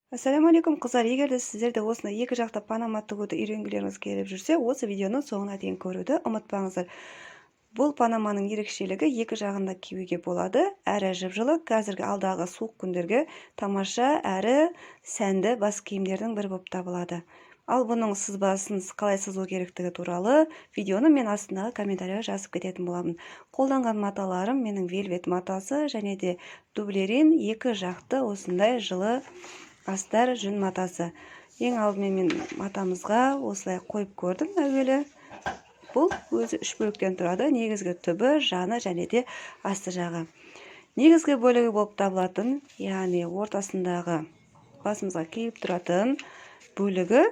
Ассалаумағалейкум, қыздар! Егер де сіздер де осындай екі жақты панама тігуді үйренгілеріңіз келіп жүрсе, осы видеоны соңына дейін көруді ұмытпаңыздар. Бұл панаманың ерекшелігі: екі жағында киюге болады, әрі жып-жылы, қазіргі алдағы суық күндерге тамаша әрі сәнді бас киімдердің бірі болып табылады. Ал бұның сызбасын қалай сызу керектігі туралы видеоны мен астындағы комментарийға жазып кететін боламын. Қолданған маталарым менің вельвет матасы және де дублерин, екі жақты осындай жылы астар жүн матасы. Ең алдымен мен матамызға осылай қойып көрдім әуелі. Бұл өзі үш бөліктен тұрады: негізгі түбі, жаны және де асты жағы. Негізгі бөлігі болып табылатын, яғни ортасындағы басымызға киіп тұратын бөлігі,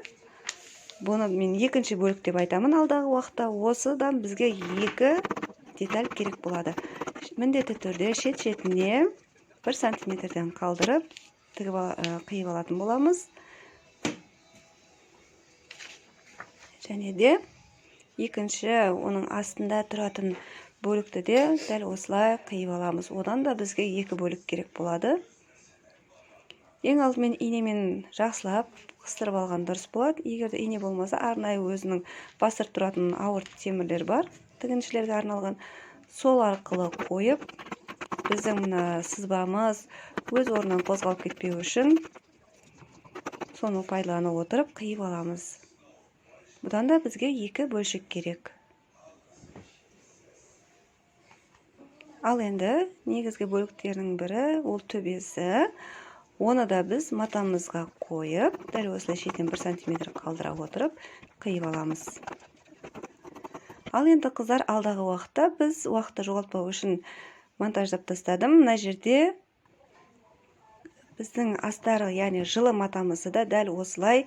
бұны мен екінші бөлік деп айтамын алдағы уақытта. Осыдан бізге екі деталь керек болады. Міндетті түрде шет шетіне 1 сантиметрден қалдырып тігіп, қиып алатын боламыз. Және де екінші, оның астында тұратын бөлікті де дәл осылай қиып аламыз. Одан да бізге екі бөлік керек болады. Ең алдымен инемен жақсылап қыстырып алған дұрыс болады. Егер де ине болмаса, арнайы өзінің бастырып тұратын ауыр темірлер бар, тігіншілерге арналған, сол арқылы қойып, біздің мына сызбамыз өз орнынан қозғалып кетпеу үшін соны пайдалана отырып қиып аламыз. Бұдан да бізге екі бөлшек керек. Ал енді негізгі бөліктерінің бірі, ол төбесі. Оны да біз матамызға қойып, дәл осылай шетінен 1 сантиметр қалдыра отырып қиып аламыз. Ал енді, қыздар, алдағы уақытта біз уақытты жоғалтпау үшін монтаждап тастадым. Мына жерде біздің астары, яғни жылы матамызды да дәл осылай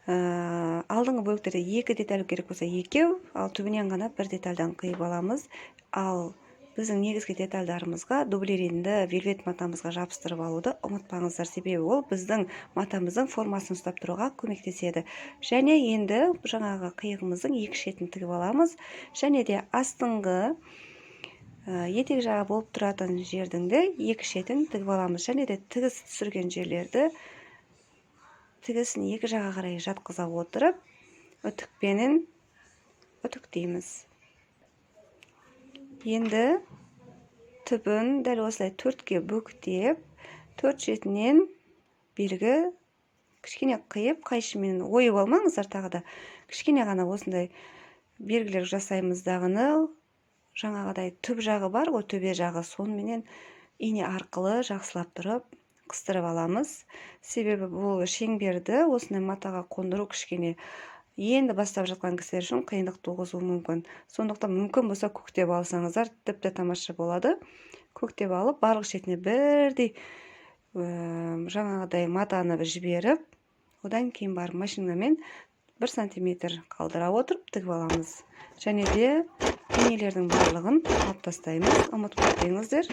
алдыңғы бөліктерде екі деталь керек болса, екеу, ал түбінен ғана бір детальдан қиып аламыз. Ал біздің негізгі детальдарымызға дублеринді вельвет матамызға жабыстырып алуды ұмытпаңыздар, себебі ол біздің матамыздың формасын ұстап тұруға көмектеседі. Және енді жаңағы қиығымыздың екі шетін тігіп аламыз және де астыңғы етек жағы болып тұратын жердің де екі шетін тігіп аламыз. Және де тігіс түсірген жерлерді тігісін екі жаққа қарай жатқыза отырып, үтікпенен үтіктейміз. Енді түбін дәл осылай төртке бүктеп, төрт шетінен белгі кішкене қиып, қайшымен ойып алмаңыздар, тағы да кішкене ғана осындай белгілер жасаймыз дағыны, жаңағыдай түп жағы бар ғой, төбе жағы, соныменен ине арқылы жақсылап тұрып қыстырып аламыз. Себебі бұл шеңберді осындай матаға қондыру кішкене енді бастап жатқан кісілер үшін қиындық туғызуы мүмкін. Сондықтан мүмкін болса, көктеп алсаңыздар, тіпті тамаша болады. Көктеп алып, барлық шетіне бірдей жаңағыдай матаны жіберіп, одан кейін барып машинамен 1 сантиметр қалдыра отырып тігіп аламыз. Және де инелердің барлығын алып тастаймыз, ұмытып кетпеңіздер.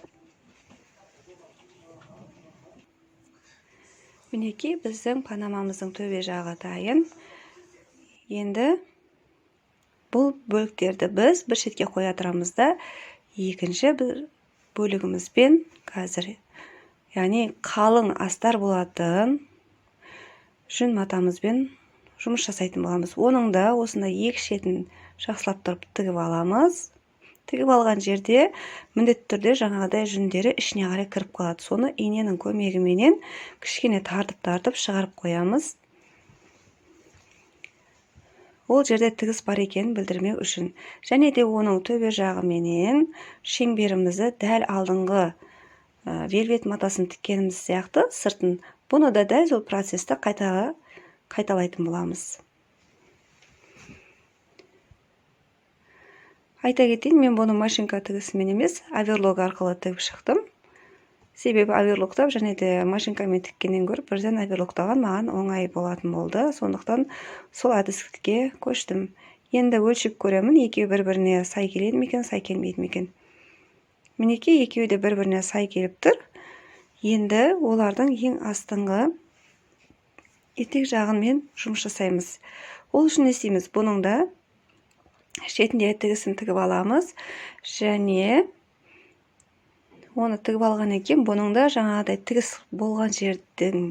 Мінекей, біздің панамамыздың төбе жағы дайын. Енді бұл бөліктерді біз бір шетке қоя тұрамыз да, екінші бір бөлігімізбен қазір, яғни қалың астар болатын жүн матамызбен жұмыс жасайтын боламыз. Оның да осындай екі шетін жақсылап тұрып тігіп аламыз. Тігіп алған жерде міндетті түрде жаңағыдай жүндері ішіне қарай кіріп қалады. Соны иненің көмегіменен кішкене тартып-тартып шығарып қоямыз, ол жерде тігіс бар екенін білдірмеу үшін. Және де оның төбе жағыменен шеңберімізді дәл алдыңғы вельвет матасын тіккеніміз сияқты сыртын, бұны да дәл сол процесті қайталайтын боламыз. Айта кетейін, мен бұны машинка тігісімен емес, оверлок арқылы тігіп шықтым. Себебі оверлоктап және де машинкамен тіккеннен гөрі бірден оверлоктаған маған оңай болатын болды. Сондықтан сол әдіске көштім. Енді өлшеп көремін, екеуі бір-біріне сай келеді ме екен, сай келмейді ме екен. Мінекей, екеуі де бір-біріне сай келіп тұр. Енді олардың ең астыңғы етек жағымен жұмыс жасаймыз. Ол үшін не істейміз? Бұның да шетінде тігісін тігіп аламыз және оны тігіп алғаннан кейін бұның да жаңағыдай тігіс болған жердің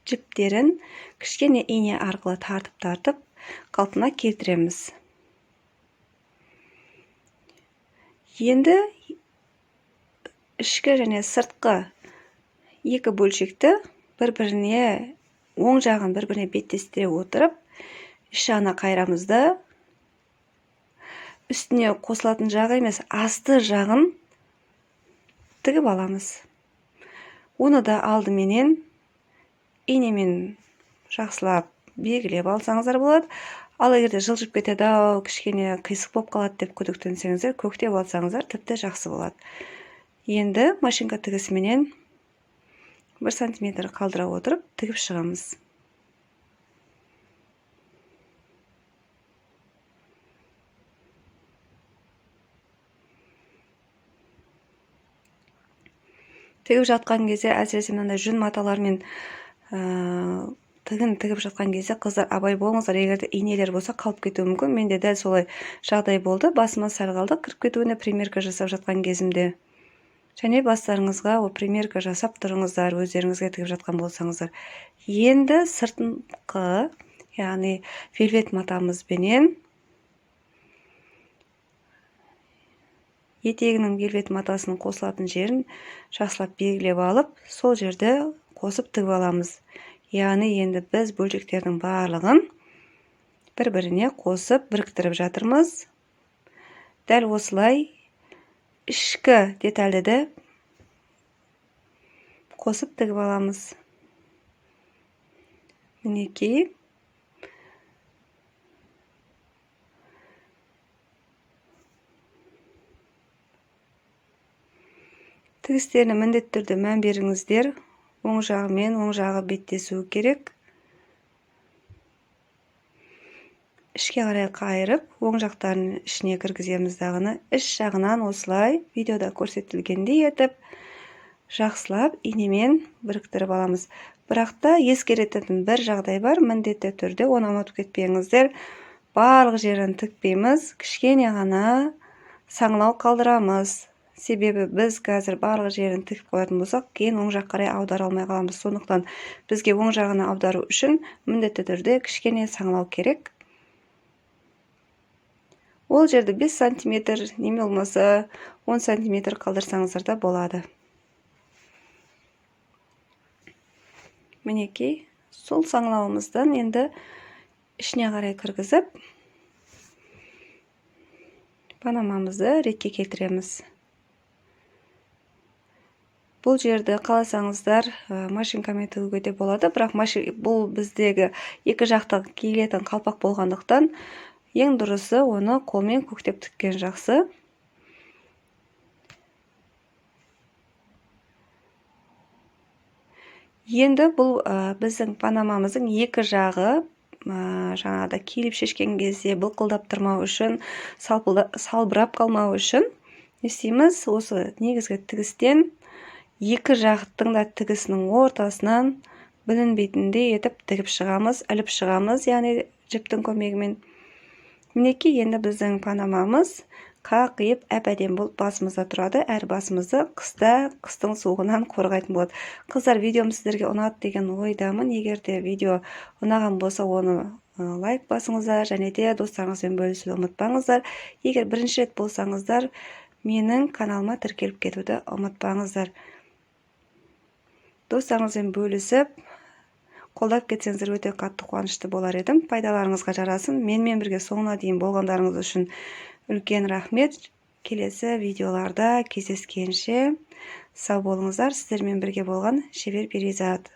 Жіптерін кішкене ине арқылы тартып-тартып қалпына келтіреміз. Енді ішкі және сыртқы екі бөлшекті бір-біріне, оң жағын бір-біріне беттестіре отырып, іш жағына қайырамыз да, үстіне қосылатын жағы емес, асты жағын тігіп аламыз. Оны да алдыменен инемен жақсылап белгілеп алсаңыздар болады. Ал егер де жылжып кетеді ау, кішкене қисық болып қалады деп күдіктенсеңіздер, көктеп алсаңыздар тіпті жақсы болады. Енді машинка тігісіменен 1 сантиметр қалдыра отырып тігіп шығамыз. Тігіп жатқан кезде, әсіресе мынандай жүн маталармен, тігін тігіп жатқан кезде, қыздар, абай болыңыздар. Егер де инелер болса, қалып кетуі мүмкін. Менде дәл солай жағдай болды. Басыма сәл қалды кіріп кетуіне примерка жасап жатқан кезімде. Және бастарыңызға ол примерка жасап тұрыңыздар, өздеріңізге тігіп жатқан болсаңыздар. Енді сыртыңқы, яғни вельвет матамызбенен етегінің вельвет матасының қосылатын жерін жақсылап белгілеп алып, сол жерді қосып тігіп аламыз. Яғни енді біз бөлшектердің барлығын бір-біріне қосып біріктіріп жатырмыз. Дәл осылай ішкі детальді де қосып тігіп аламыз. Мінекей. Тігістеріне міндетті түрде мән беріңіздер. Оң жағы мен оң жағы беттесуі керек. Ішке қарай қайырып, оң жақтарын ішіне кіргіземіз дағыны. Іш жағынан осылай видеода көрсетілгендей етіп жақсылап инемен біріктіріп аламыз. Бірақ та ескеретін бір жағдай бар, міндетті түрде оны ұмытып кетпеңіздер. Барлық жерін тікпейміз, кішкене ғана саңылау қалдырамыз. Себебі біз қазір барлық жерін тігіп қоятын болсақ, кейін оң жаққа қарай аудара алмай қаламыз. Сондықтан бізге оң жағына аудару үшін міндетті түрде кішкене саңылау керек. Ол жерді 5 сантиметр, неме болмаса 10 сантиметр қалдырсаңыздар да болады. Мінекей, сол саңылауымыздан енді ішіне қарай кіргізіп, панамамызды ретке келтіреміз. Бұл жерді қаласаңыздар, машинкамен тігуге де болады, бірақ бұл біздегі екі жақты киілетін қалпақ болғандықтан ең дұрысы оны қолмен көктеп тіккен жақсы. Енді бұл, біздің панамамыздың екі жағы, жаңағыда киіліп шешкен кезде былқылдап тұрмау үшін, салбырап қалмау үшін не істейміз? Осы негізгі тігістен екі жақтың да тігісінің ортасынан білінбейтіндей етіп тігіп шығамыз, іліп шығамыз, яғни жіптің көмегімен. Мінекей, енді біздің панамамыз қақиып әп-әдемі болып басымызда тұрады. Әр басымызды қыста, қыстың суығынан қорғайтын болады. Қыздар, видеом сіздерге ұнады деген ойдамын. Егер де видео ұнаған болса, оны, лайк басыңыздар және де достарыңызбен бөлісуді ұмытпаңыздар. Егер бірінші рет болсаңыздар, менің каналыма тіркеліп кетуді ұмытпаңыздар. Достарыңызбен бөлісіп, қолдап кетсеңіздер өте қатты қуанышты болар едім. Пайдаларыңызға жарасын. Менімен бірге соңына дейін болғандарыңыз үшін үлкен рахмет. Келесі видеоларда кездескенше сау болыңыздар. Сіздермен бірге болған Шебер Перизат.